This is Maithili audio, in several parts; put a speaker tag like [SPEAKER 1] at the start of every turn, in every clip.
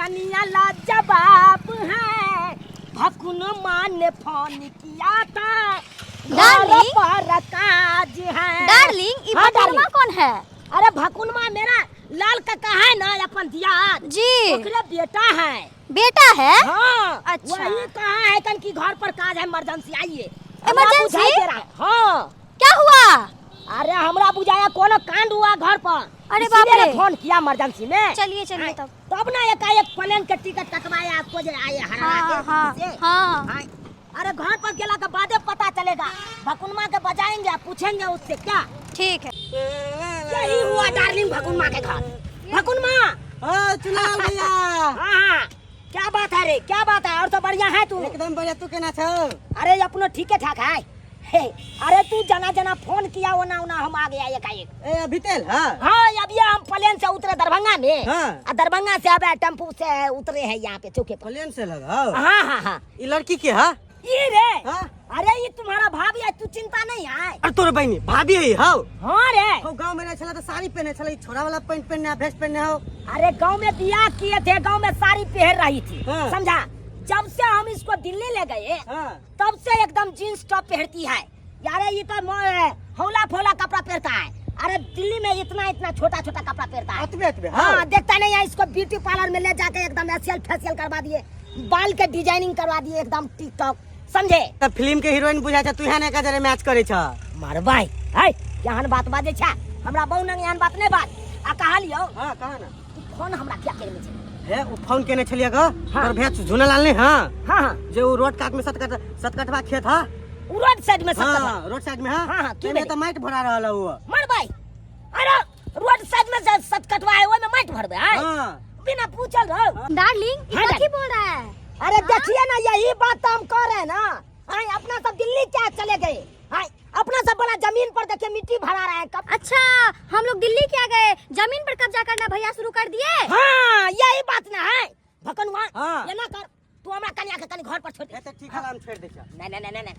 [SPEAKER 1] कनिया लाजवाब है। भकुन माँ ने फोन किया था, घर
[SPEAKER 2] डार्लिंग।
[SPEAKER 1] पर काज है।
[SPEAKER 2] डार्लिंग, ई
[SPEAKER 1] हाँ,
[SPEAKER 2] भकुनमा
[SPEAKER 1] डार्लिंग।
[SPEAKER 2] कौन है?
[SPEAKER 1] अरे भकुनमा मेरा लाल काका है ना, अपन दियाद
[SPEAKER 2] जी।
[SPEAKER 1] ओकरे बेटा है।
[SPEAKER 2] बेटा है?
[SPEAKER 1] हाँ।
[SPEAKER 2] अच्छा।
[SPEAKER 1] वही कहा है कन की घर पर काज है, इमरजेंसी आइए। हमरा
[SPEAKER 2] इमरजेंसी?
[SPEAKER 1] बुझाई दे रहा है। हाँ।
[SPEAKER 2] क्या हुआ?
[SPEAKER 1] अरे हमरा बुझाया कोनो कांड हुआ घर पर।
[SPEAKER 2] अरे
[SPEAKER 1] इसीलिए
[SPEAKER 2] बाप रे।
[SPEAKER 1] फोन किया इमरजेंसी में।
[SPEAKER 2] चलिए चलिए तब।
[SPEAKER 1] तब ना एकाएक प्लेन के टिकट कटवाया आपको जे आए हरा
[SPEAKER 2] हाँ
[SPEAKER 1] के
[SPEAKER 2] हाँ
[SPEAKER 1] दिल्ली से।
[SPEAKER 2] हाँ।
[SPEAKER 1] हाँ। अरे घर पर गेला के बादे पता चलेगा। भकुनमा के बजाएंगे, पूछेंगे उससे क्या।
[SPEAKER 2] ठीक है।
[SPEAKER 1] यही हुआ डार्लिंग भकुनमा के घर। भकुनमा।
[SPEAKER 3] हाँ चुनाव भैया।
[SPEAKER 1] हाँ हाँ, क्या बात है रे, क्या बात है? और तो बढ़िया है तू?
[SPEAKER 3] एकदम बढ़िया, तू केना छौ?
[SPEAKER 1] अरे अपनो ठीके ठाक है। हे, अरे तू जना जना फोन किया ओना ओना हम आ गया एकाएक।
[SPEAKER 3] ए अभी तेल हाँ?
[SPEAKER 1] हाँ अभी हम प्लेन से उतरे दरभंगा में।
[SPEAKER 3] हाँ।
[SPEAKER 1] आ दरभंगा से अब टेम्पू से उतरे हैं यहाँ पे चौके पर।
[SPEAKER 3] प्लेन से लगा?
[SPEAKER 1] हाँ हाँ हाँ।
[SPEAKER 3] ये लड़की के हाँ?
[SPEAKER 1] ये रे।
[SPEAKER 3] हाँ?
[SPEAKER 1] अरे ये तुम्हारा भाभी है, तू चिंता नहीं है।
[SPEAKER 3] अरे तोर बहनी भाभी है हाउ?
[SPEAKER 1] हाँ रे।
[SPEAKER 3] हो गांव में नहीं छला तो साड़ी पहने छला, ई छोरा वाला पैंट पहने भेस्ट पहने हो।
[SPEAKER 1] अरे गांव में बियाह किए थे, गांव में साड़ी पहन रही थी।
[SPEAKER 3] हाँ।
[SPEAKER 1] समझा? जब से हम इसको दिल्ली ले गए
[SPEAKER 3] हाँ।
[SPEAKER 1] तब से एकदम जींस टॉप पहनती है यार। ये तो हौला फौला कपड़ा पहनता है। अरे दिल्ली में इतना इतना छोटा छोटा कपड़ा पहनता है।
[SPEAKER 3] अतबे अतबे। हाँ।
[SPEAKER 1] हाँ देखता नहीं है इसको ब्यूटी पार्लर में ले जाके एकदम एशियल फेशियल करवा दिए, बाल के डिजाइनिंग करवा दिए एकदम टिकटॉक, समझे?
[SPEAKER 3] तब फिल्म के हीरोइन बुझा छ तू यहाँ ने का मैच करे छ।
[SPEAKER 1] मारबाई है यहाँ बात बाजे छा हमरा बहु नंग यहाँ बात नहीं बात आ कहा लियो।
[SPEAKER 3] हां कहा ना।
[SPEAKER 1] तू फोन हमरा क्या करने छे?
[SPEAKER 3] हे उ फोन केने छलिए ग।
[SPEAKER 1] हाँ।
[SPEAKER 3] तोर भैया झुना लाल ने। हां
[SPEAKER 1] हां हां
[SPEAKER 3] जे उ रोड काट में सतकट सतकटवा खेत हा।
[SPEAKER 1] उ रोड साइड में सतकटवा।
[SPEAKER 3] हां रोड साइड में। हां
[SPEAKER 1] हां, हां, की
[SPEAKER 3] एमे
[SPEAKER 1] भेलै?
[SPEAKER 3] त माइट भरा रहल है उ।
[SPEAKER 1] मरबाई अरे रोड साइड में जे सतकटवा है ओय में माइट भरबे है।
[SPEAKER 3] हां
[SPEAKER 1] बिना पूछल रहो।
[SPEAKER 2] डार्लिंग
[SPEAKER 1] हाँ,
[SPEAKER 2] ये कथी बोल रहा है?
[SPEAKER 1] अरे देखिए ना यही बात तो हम कह रहे हैं ना। आए अपना सब दिल्ली क्या चले गए, आए अपना सब बड़ा जमीन पर देखिए मिट्टी भरा रहा है कब।
[SPEAKER 2] अच्छा हम लोग दिल्ली क्या गए, जमीन पर कब्जा करना भैया शुरू कर दिए।
[SPEAKER 1] हाँ यही बात ना है भकनुआ।
[SPEAKER 3] हाँ।
[SPEAKER 1] ये ना कर तू हमरा कन्या के कनी घर पर छोड़ दे।
[SPEAKER 3] ए त ठीक है हम छोड़ दे छ।
[SPEAKER 1] नहीं नहीं नहीं नहीं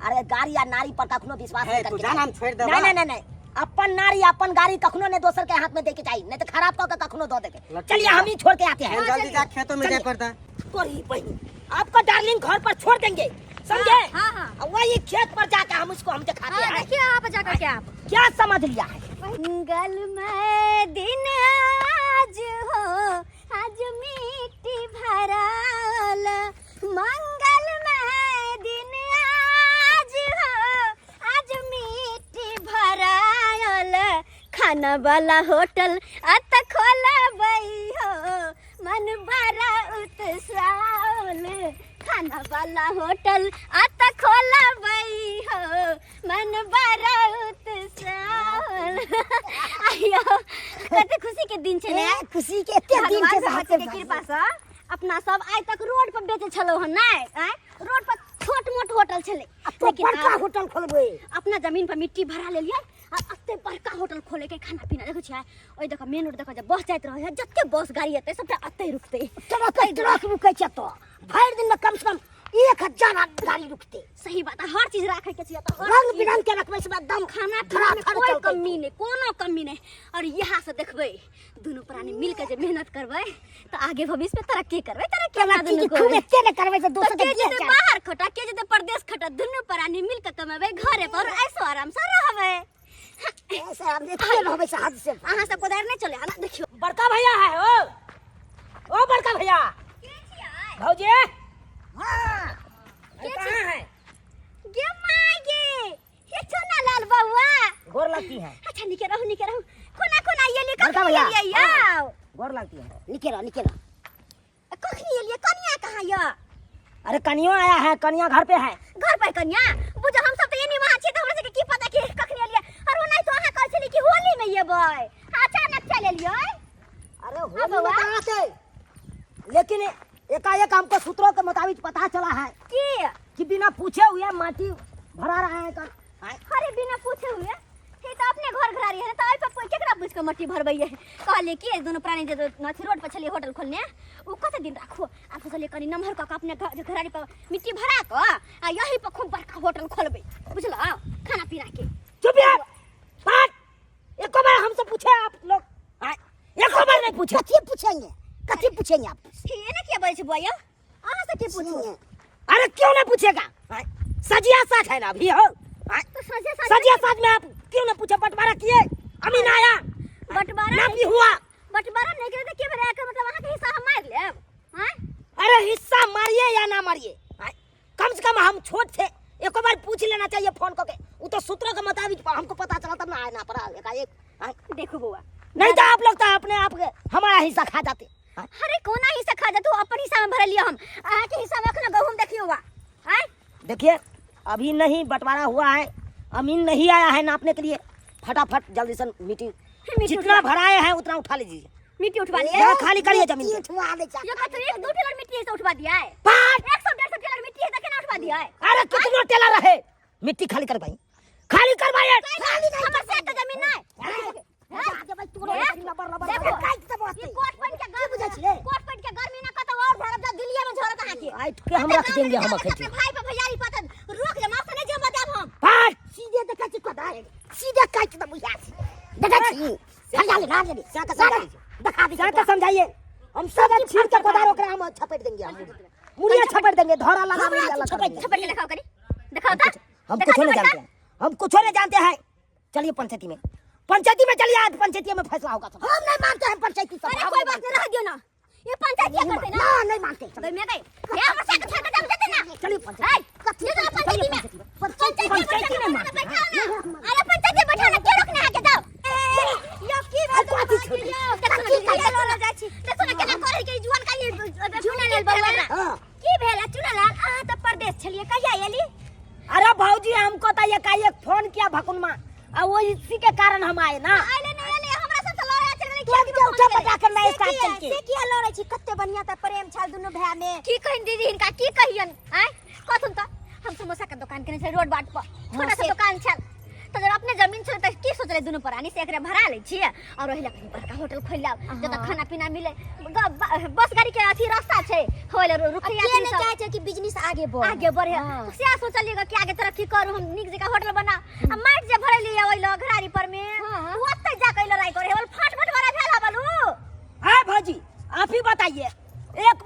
[SPEAKER 1] अरे गाड़ी या नारी पर कखनो विश्वास
[SPEAKER 3] हे,
[SPEAKER 1] नहीं
[SPEAKER 3] तू
[SPEAKER 1] करके
[SPEAKER 3] जान,
[SPEAKER 1] चाही।
[SPEAKER 3] हम छोड़ देबा।
[SPEAKER 1] नहीं नहीं नहीं नहीं अपन नारी अपन गाड़ी कखनो ने दोसर के हाथ में दे के चाहिए, नहीं तो खराब कऽ के कखनो दो देते।
[SPEAKER 3] लट्टू
[SPEAKER 1] चलिए
[SPEAKER 3] जा।
[SPEAKER 1] हम ही छोड़ के आते हैं।
[SPEAKER 3] जल्दी जा खेतों में जाए
[SPEAKER 1] चलिए।
[SPEAKER 3] पड़ता है।
[SPEAKER 1] तोरी बहनी आपको डार्लिंग घर पर छोड़ देंगे समझे?
[SPEAKER 2] हाँ, हाँ।
[SPEAKER 1] और वही खेत पर जाके हम उसको हम दिखाते
[SPEAKER 2] हाँ,
[SPEAKER 1] हैं।
[SPEAKER 2] देखिए वहाँ पर जाकर के आप
[SPEAKER 1] क्या समझ लिया है?
[SPEAKER 2] मंगल में दिन आज हो आज मिट्टी भराल, मंगल में दिन आज हो आज मिट्टी भराल, खाना वाला होटल अत खोलबई हो मन भरा उत्साहल, खाना वाला होटल अत खोलबई हो मन बड़ा उत्साहल। आइयो कते खुशी के दिन छै ने।
[SPEAKER 1] ए, खुशी के एते दिन
[SPEAKER 2] भगवान
[SPEAKER 1] छै से हाथ
[SPEAKER 2] भगवती के कृपा से अपना सब आइ तक रोड पर बेचे छलौ हन नै, आँय रोड पर छोट मोट होटल छलै,
[SPEAKER 1] तो
[SPEAKER 2] लेकिन
[SPEAKER 1] बड़का
[SPEAKER 2] आब
[SPEAKER 1] होटल खोलबै।
[SPEAKER 2] अपना जमीन पर मिट्टी भरा लेलियै आ एते बड़का होटल खोले के खाना पीना देखै छियै। ओहि देखो मेन रोड देखो जे बस जाइत रहै है, जते बस गाड़ी एतै सबटा एतै रुकतै।
[SPEAKER 1] ट्रक ट्रक रुकै छै तो भरि दिन में कम से कम 1000 गाड़ी रुकते।
[SPEAKER 2] सही बात है, हर चीज राखे के छै तऽ हर
[SPEAKER 1] रंग
[SPEAKER 2] चीज।
[SPEAKER 1] बिरंग के रखबै सब एकदम
[SPEAKER 2] खाना पीना में
[SPEAKER 1] धड़ाधड़
[SPEAKER 2] कोई
[SPEAKER 1] चलतै।
[SPEAKER 2] कमी नहीं, कोनो कमी नहीं। और यहाँ से देखबै दुनू प्राणी मिल के जे मेहनत करबै तऽ आगे भविष्य में तरक्की करबै। तरक्की अपना
[SPEAKER 1] तरक्की
[SPEAKER 2] दुनू
[SPEAKER 1] के खूब
[SPEAKER 2] करबै।
[SPEAKER 1] एते ने करबै से दोसर
[SPEAKER 2] तऽ
[SPEAKER 1] के
[SPEAKER 2] के
[SPEAKER 1] दिए
[SPEAKER 2] जेतै
[SPEAKER 1] जाय।
[SPEAKER 2] बाहर खटा, के जेतै परदेश खटा, दुनू प्राणी मिल के कमेबै, घरे पर ऐसो आराम से रहबै।
[SPEAKER 1] ऐसे हम देखिए रहबै से हद से।
[SPEAKER 2] अहाँ सब कोदारि नहि चले ना देखियो।
[SPEAKER 1] बड़का भैया है ओ, ओ बड़का भैया। भौजी। हाँ। अरे कहाँ है?
[SPEAKER 2] गे माय गे, ये चुना लाल बउआ।
[SPEAKER 1] गोर लगती है।
[SPEAKER 2] अच्छा निके रहू, निके रहू। कोना कोना एलियै,
[SPEAKER 1] बड़का
[SPEAKER 2] कखनी
[SPEAKER 1] भैया।
[SPEAKER 2] एलियै यौ?
[SPEAKER 1] गोर लगती है। निके रहो, निके रहो।
[SPEAKER 2] कखनी एलियै? कनिया कहाँ यऽ?
[SPEAKER 1] अरे कनियो आया है, कनिया घर पे है।
[SPEAKER 2] घर पर कनिया? बुझो हम सब तऽ एनी वहाँ छियै तऽ हमरा सबके की पता कि कखनी एलियै। और ओनाहि तो अहाँ कहै छलियै कि होली में एबै, अचानक चलि एलियै।
[SPEAKER 1] अरे होली में
[SPEAKER 2] बउआ।
[SPEAKER 1] कहाँ से? लेकिन एकाएक हमको सूत्रों के मुताबिक पता चला है
[SPEAKER 2] की?
[SPEAKER 1] कि बिना पूछे हुए माटी भरा रहा है कल।
[SPEAKER 2] अरे बिना पूछे हुए हे तऽ अपने घर घरारी है तऽ एहि पर केकरा पूछि कऽ मट्टी भरबैये। कहलियै कि दुनू प्राणी जे अथी रोड पर छलियै होटल खोलने, ओ कते दिन राखू। आब सोचलियै कनि नमहर कऽ कऽ अपने घरारी पर मिट्टी भरा कऽ आ यही पर खूब बड़का होटल खोलबै, बुझलहुँ, खाना पीना के।
[SPEAKER 1] चुप यार, बात एको बार हमसे पूछे आप लोग, हाँ, एको बार नहीं पूछे। कथी पूछेंगे, कथी पूछेंगे आप?
[SPEAKER 2] बजै छी बुआ यौ अहाँ से की पूछू
[SPEAKER 1] अरे क्यों ना पूछेगा हाँ? सजिया साथ है ना अभी हो हाँ?
[SPEAKER 2] तो सजे साज
[SPEAKER 1] सजिया साथ में आप क्यों ना पूछे बंटवारा किए अमीन आया
[SPEAKER 2] बंटवारा
[SPEAKER 1] ना भी हुआ
[SPEAKER 2] बंटवारा नहीं करे तो के भेलै एकर मतलब अहाँ के हिस्सा हम मारि लेब हैं
[SPEAKER 1] अरे हिस्सा मारिए या ना मारिए हाँ? कम से कम हम छोट थे एको बार पूछ लेना चाहिए फोन करके वो तो सूत्रों के मुताबिक हमको पता चला तब ना आए ना पड़ा एकाएक हाँ?
[SPEAKER 2] देखू बौआ
[SPEAKER 1] नहीं तो आप लोग तो अपने आप के हमारा हिस्सा खा जाते हाँ?
[SPEAKER 2] अरे कोना हिस्सा खा जातू अपन हिस्सा में भरलिए हम अहाँ के हिस्सा में अखनो गहूम देखियो बा हैं
[SPEAKER 1] देखिए अभी नहीं बंटवारा हुआ है अमीन नहीं आया है नापने के लिए फटाफट जल्दी से मिट्टी
[SPEAKER 2] मिट्टी
[SPEAKER 1] जितना
[SPEAKER 2] उठवा-
[SPEAKER 1] भराए हैं उतना उठा लीजिए
[SPEAKER 2] मिट्टी उठवा लिए
[SPEAKER 1] जरा खाली करिए जमीन को।
[SPEAKER 3] उठवा दे
[SPEAKER 2] ये कथी एक दू टेलर मिट्टी से उठवा दिया है
[SPEAKER 1] पाँच
[SPEAKER 2] 100 150 टेलर मिट्टी है तो केना उठवा दिया है
[SPEAKER 1] अरे कितनो टेलर रहे मिट्टी खाली कर भाई खाली कर भाई
[SPEAKER 2] हमर से तो जमीन नहीं देखो ये कोट पैंट के गर्मी कोट पैंट के गर्मी ना कतौ और झरब जा दिल्ली में झरत अहाँ के
[SPEAKER 1] आइट के हम रख देंगे हम
[SPEAKER 2] अपने
[SPEAKER 1] अखन
[SPEAKER 2] भाई पर भैयारी पतन रोक ले माफ नहीं जमा देब हम
[SPEAKER 1] पाँच
[SPEAKER 3] सीधे देखा छी कोदार सीधे काट दे बुझा छी देखा छी हरियाली ना दे
[SPEAKER 1] जाके समझा दीजिए
[SPEAKER 3] देखा दी
[SPEAKER 1] जाके समझाइए हम सब छीन के कोदार ओकरा हम छपेट देंगे हम मुड़िया छपेट देंगे धौरा लगा मुड़िया लगा देंगे।
[SPEAKER 2] छपट के दिखाओ करी दिखाओ ता
[SPEAKER 1] हम कुछ नहीं जानते हैं हम कुछ नहीं जानते हैं चलिए पंचायती में पंचायती में चलिए आज पंचायती में फैसला होगा सब
[SPEAKER 3] हम नहीं मानते हैं पंचायती सब
[SPEAKER 2] अरे कोई बात नहीं रह दियो ना ये पंचायत करते ना
[SPEAKER 3] ना नहीं मानते
[SPEAKER 2] गई मैं गई ये हमर से के छोड़ के जम जेते ना
[SPEAKER 1] चलिए पंचायत
[SPEAKER 2] ए ये तो पंचायती में
[SPEAKER 1] पंचायती
[SPEAKER 2] पंचायती
[SPEAKER 1] में
[SPEAKER 2] में
[SPEAKER 1] मानते हैं।
[SPEAKER 2] बैठाओ ना अरे पंचायती में बैठाओ ना क्यों रोकना है के जाओ यो की
[SPEAKER 1] अरे कथी छोड़ी?
[SPEAKER 2] देखो ना केना करे के जुआन का ये चुना लाल बउआ
[SPEAKER 3] हां
[SPEAKER 2] की भेल चुना लाल अहाँ तऽ परदेश छलियै कहिया एली
[SPEAKER 1] अरे भाऊजी हमको तो एकाएक फोन किया भकुनमा आ वो इसी के कारण हम आए ना
[SPEAKER 2] आइले नहीं एले हमरा सब लड़ाई चल गेलै
[SPEAKER 1] तुरंत के उठा पटा कर नए साथ चल के
[SPEAKER 2] से किया लड़ै छी कते बढ़िया त प्रेम छल दुनू भाय में की कहिन दीदी हिनका की कहियन आय कथुन त हम समोसा के दुकान केने छल रोड बाट पर छोटा सा दुकान छल त जब अपने जमीन छल त की सोचले दुनू प्राणी से एकरे भरा लै छियै और ओहिला कहीं बड़का होटल खोल लाब जतऽ खाना पीना मिले बस गाड़ी के अथी रास्ता छै होइले रुकैया
[SPEAKER 4] के नहीं चाहे छै कि बिजनेस आगे बढ़े
[SPEAKER 2] आगे बढ़े से सोचलिए कि आगे तरक्की करू हम नीक जगह होटल बना आ माटि जे भरलिए ओहि लग घरारी पर में ओतै जा के लड़ाई करे होल फाट बटवारा भेल हबलू
[SPEAKER 1] हाँ भाजी आप ही बताइए एक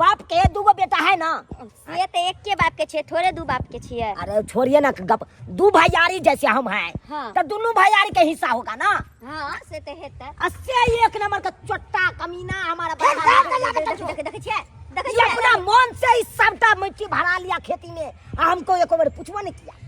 [SPEAKER 1] बाप के दूगो बेटा है ना
[SPEAKER 4] से तऽ एके बाप के छियै थोड़े दू बाप के छियै
[SPEAKER 1] अरे छोड़िए ना गप दू भैयारी जैसे हम हैं
[SPEAKER 4] हाँ।
[SPEAKER 1] तो दोनों भैयारी के हिस्सा होगा ना
[SPEAKER 4] हाँ से तऽ हेतै
[SPEAKER 1] अस्से एक नंबर का चोट्टा कमीना हमारा बड़ा
[SPEAKER 2] देखे देखे छियै देखे
[SPEAKER 1] ये
[SPEAKER 2] छियै
[SPEAKER 1] अपना मन से ही सबटा मिट्टी भरा लिया खेती में आ हमको एको बार पूछबो नहीं किया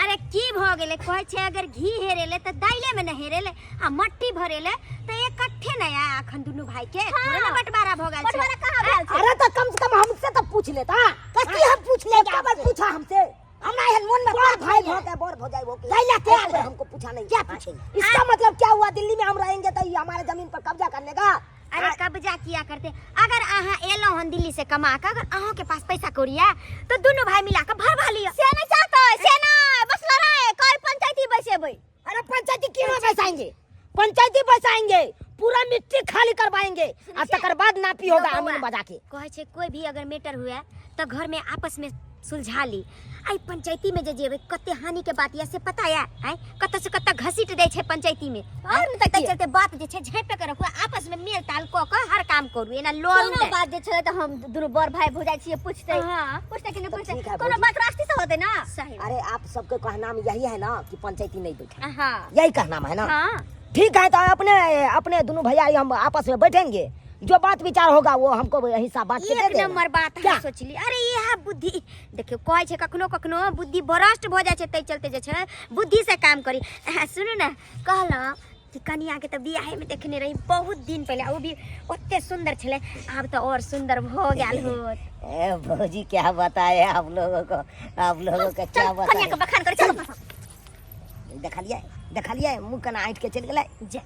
[SPEAKER 4] अरे की भऽ गेलै कहै छै अगर घी हेरेले तऽ दाइले मे ने हेरेले आ मट्टी भरेले तऽ इकट्ठे ने आया अखन दुनू भाई के थोड़े ने बंटवारा भऽ गेल छै
[SPEAKER 2] बटवारा कहाँ भेल छै
[SPEAKER 1] अरे तो कम से कम हमसे तो पूछ लेता
[SPEAKER 3] कथी हम पूछ लेंगे
[SPEAKER 1] एक बार
[SPEAKER 3] आपसे?
[SPEAKER 1] पूछा हमसे
[SPEAKER 3] हमरा एहन मन में
[SPEAKER 1] बड़
[SPEAKER 3] पाप
[SPEAKER 1] भाई
[SPEAKER 3] नहीं
[SPEAKER 1] हो
[SPEAKER 3] है।
[SPEAKER 1] गए बड़ भौजाई हो
[SPEAKER 3] लैला
[SPEAKER 1] गए
[SPEAKER 3] के
[SPEAKER 1] एक बार हमको पूछा नहीं
[SPEAKER 3] क्या पूछेंगे?
[SPEAKER 1] इसका मतलब क्या हुआ दिल्ली में हम रहेंगे तो ये हमारे जमीन पर कब्जा कर लेगा
[SPEAKER 4] अरे कब्जा किया करते अगर अहाँ एलहुँ हन दिल्ली से कमा के अगर अहाँ के पास पैसा कौड़ी है तो दुनू भाई मिला के भरवा लिअ
[SPEAKER 2] से नहीं चाहते से नहीं बस लड़ाई कोई पंचायती बैसेबै
[SPEAKER 1] अरे पंचायती क्यों बैसाएंगे पंचायती बैसाएंगे पूरा मिट्टी खाली करवाएंगे और तकर बाद नापी होगा अमीन बजा के
[SPEAKER 4] कहै छै कोई भी अगर मैटर हुए तऽ घर में आपस में सुलझा ली आई पंचायती में जे जेबै कते हानि के बात यऽ से पता यऽ आय कतऽ से कतऽ घसीट दै छै पंचायती में
[SPEAKER 2] और नहि तऽ
[SPEAKER 4] तै
[SPEAKER 2] की?
[SPEAKER 4] चलते बात जे छै झाँपि के रखू आपस में मेल ताल कऽ के हर काम करू एना लड़ू
[SPEAKER 2] कोनो
[SPEAKER 4] नहि।
[SPEAKER 2] बात जे छै तऽ हम दुनू बड़ भाई भौजाई छियै पूछतै
[SPEAKER 4] हाँ।
[SPEAKER 2] पूछतै कि नहि
[SPEAKER 1] तऽ
[SPEAKER 2] पूछतै
[SPEAKER 1] ठीक है
[SPEAKER 2] कोनो
[SPEAKER 1] भौजी।
[SPEAKER 2] बात रास्ते से होतै ना
[SPEAKER 4] सही
[SPEAKER 1] अरे आप सबके कहना में यही है ना कि पंचायती नहीं बैठे
[SPEAKER 4] हाँ
[SPEAKER 1] यही कहना में है ना
[SPEAKER 4] हाँ
[SPEAKER 1] ठीक है तो अपने अपने दोनों भैया हम आपस में बैठेंगे जो बात विचार होगा वो हमको हिस्सा बांट के दे
[SPEAKER 4] एक
[SPEAKER 1] देना।
[SPEAKER 4] नंबर बात
[SPEAKER 1] क्या?
[SPEAKER 4] हम सोचली अरे इएह बुद्धि देखियौ कहै छै कखनो कखनो बुद्धि भ्रष्ट भऽ जाइ छै ताहि चलते जे छै बुद्धि से काम करी अहाँ सुनू ने कहलहुँ कि कनियाके तऽ बियाहेमे देखने रही बहुत दिन पहिले ओ भी ओते सुन्दर छलै आब तऽ और सुन्दर भऽ गेल होत
[SPEAKER 1] ए भौजी क्या बताए आप लोगों को आप लोगों को क्या
[SPEAKER 2] चल
[SPEAKER 1] बताए
[SPEAKER 2] कनिया के बखान कर चल
[SPEAKER 1] देखलिए देखलिए मुँह केना ऐंठ के चलि गेलै
[SPEAKER 4] जे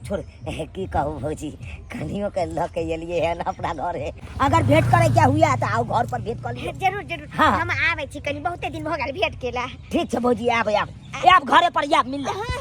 [SPEAKER 1] छोड़ की कहू भौजी कनियो के लऽ के एलियै हन अपना घरे अगर भेंट करे के हुआ तऽ आओ घर पर भेंट कऽ लिअ
[SPEAKER 4] जरूर जरूर
[SPEAKER 1] हाँ।
[SPEAKER 4] हम आबै छी कनी बहुते दिन भऽ गेल भेंट केला
[SPEAKER 1] ठीक छै भौजी आब आब आब घरे पर आब मिल
[SPEAKER 4] हाँ